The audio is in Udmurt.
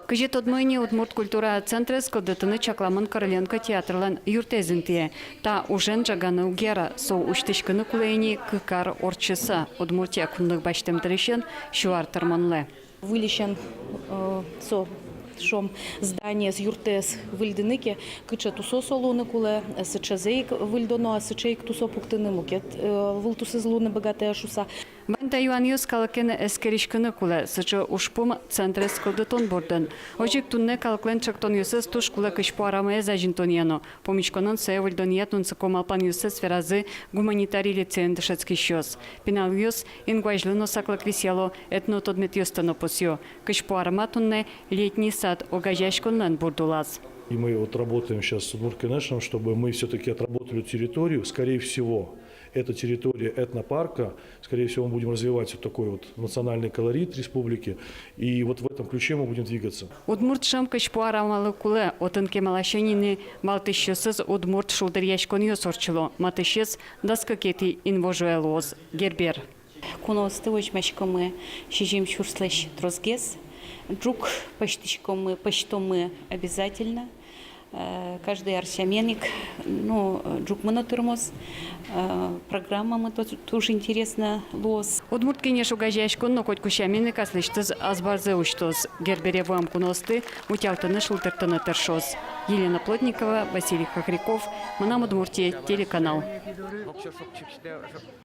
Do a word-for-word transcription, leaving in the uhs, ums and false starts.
Кызьы тодмо ини, удмурт культура центрез кылдытыны чакламын Короленко театрлэн юртэз интые. Та ужен ӝаганы уг яра, со усьтӥськыны кулэ ини кык ар ортчыса, Удмуртия кунлык басьтэм дырысен сю ар тырмонлы. Выльысен, э, со, шуом, зданиез, юртэз выльдыны ке, кыӵе тусо со луыны кулэ, сыӵезэ ик выльдоно-а, сыӵе ик тусо пуктыны, мукет, э, вылтусыз луыны быгатэ-а шуыса. Вань та юанъёс калыкен эскериськыны кулэ. Сыӵе ужпум центрез кылдытон бордын. Озьы ик туннэ калыклэн ӵектонъёсыз туж кулэ кызьпу арамаез азинтонъя но. Пумиськонын сое выльдонъя тунсыко малпанъёссэс веразы гуманитарий лицейын дышетскисьёс. Пиналъёс инкуазьлы но саклык висъяло, этнотодметъёсты но пусъё. Кызьпу арама туннэ «Летний сад» огазеяськонлэн бурд улаз. И мы вот работаем сейчас с Удмурт Кенешем, чтобы мы всё-таки отработали территорию. Скорее всего, эта территория этнопарка, скорее всего, мы будем развивать вот такой вот национальный колорит республики. И вот в этом ключе мы будем двигаться. Удмурт шӧм кызьпу арамалы кулэ, отын кемаласен ини валтӥсьёсыз удмурт шулдыръяськонъёс ортчыло, матысез дас кыкетӥ инвожое луоз. Гербер. Куноосты возьмаськомы сизьым сюрслэсь тросгес. Ӝук пӧзьтӥськомы, пӧзьтомы обязательно. Э, каждый ар сямен ик, ну, э, ӝукмы но тырмоз, э, программамы то-, туж интересно луоз. Удмурт Кенеш огазеяськон но котьку сямен ик аслэсьтыз азбарзэ усьтоз. Гербере вуэм куноосты утялтыны, шулдыртыны тыршоз. Елена Плотникова, Василий Хохряков, «Мынам Удмуртие» телеканал.